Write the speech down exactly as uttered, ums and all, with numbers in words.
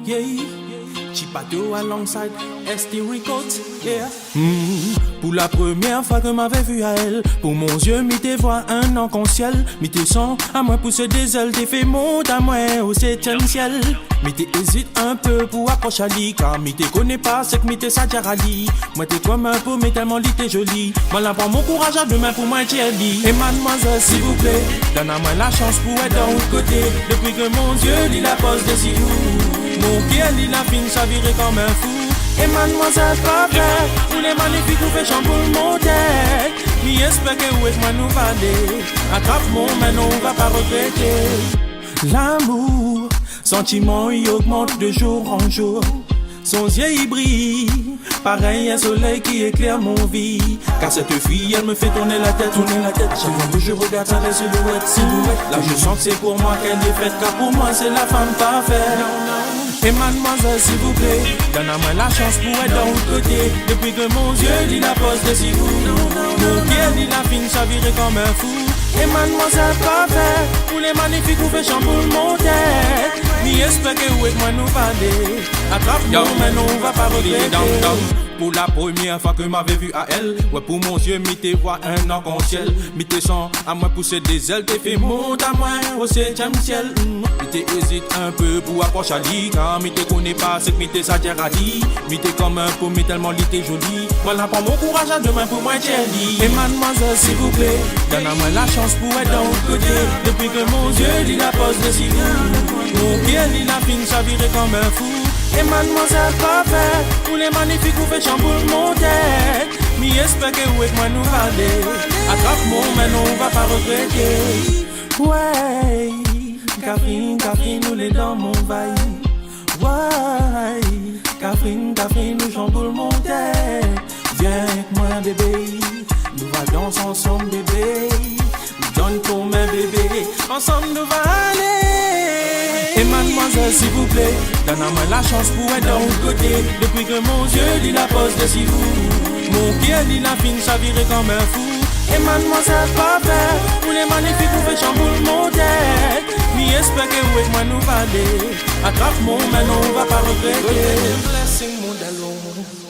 Yeah, Chipato alongside S T Records, yeah. Hmm, pour la première fois que m'avait vu à elle, pour mon yeux, mi te vwa enn ank an siel, mi te san amwin pouse de zel, te fer mont amwin o setiem siel. Mi te ezit inpe pou apros a li, kar mi te kone pa seki mi te sa dir a li. Mwa te kom inpe, me telman li te zoli, mwa la pran mo kouraz a de min pou mwa dir li: "E madmwazel, silvouple, donn amwin lasans pou et dan lot kote. Depi ke mon zie li la poz desi ou, mo ker li la finn savire kom enn fou. E madmwazel, pa per, ou le manifik, ou fer sanboul mo tet. Mi esper ke ou ek mwa nou va ale. Atrap mo min, non, ou va pa regrete." Lamour, santiman i ogmant de zour an zour. Son zie i briy parey enn soley ki ekler mon vi. Car cette fille, elle me fait tourner la tête, tourner la tête. À chaque fois que je regarde sa belle silhouette, silhouette, là je sens que c'est pour moi qu'elle est faite, car pour moi c'est la femme parfaite. E madmwazel, silvouple, donn amwin lasans pou et dan lot kote. Depi ke mon zie li la poz desi ou, mo ker li la finn savire kom enn fou. E madmwazel, pa per, ou le manifik, ou fer sanboul mo tet. Mi esper ke ou ek mwa nou va ale. Atrap mo min, non, ou va pa regrete. Pour la première fois que m'avait vu à elle, ouais, pour mon zie, mi te vwa enn ank an siel. Mi te san amwin pouse de zel, te fer mont amwin o setiem siel. Hmm. Mi te ezit inpe pou apros a li, car mi te kone pa seki mi te sa dir a li. Mi te kom inpe, me telman li te zoli, mwa la pran mo kouraz a de min pou mwa dir li: "E madmwazel, silvouple, donn amwin lasans pou et dan lot kote. Depi ke mon zie li la poz desi ou, mo ker li la finn savire kom enn fou. E madmwazel, pa per, ou le manifik, ou fer sanboul mo tet. Mi esper ke ou ek mwa nou va ale. Atrap mo min, non, ou va pa regrete." Wey, Catherine, Catherine, ou le dan mo vibe. Wey, Catherine, Catherine, ou sanboul mo tet. Vien ek mwa, bebe, nou va dans ansam, bebe. Donn to min, bebe, ansam nou va ale. E madmwazel, silvouple, donn amwin lasans pou et dan lot kote. Depi ke mon zie li la poz desi ou, mo ker li la finn savire kom enn fou. E madmwazel, pa per, ou le manifik, ou fer sanboul mo tet. Mi esper ke ou ek mwa nou va ale. Atrap mo min, non, ou va pa regrete. Blessing, mon dalon.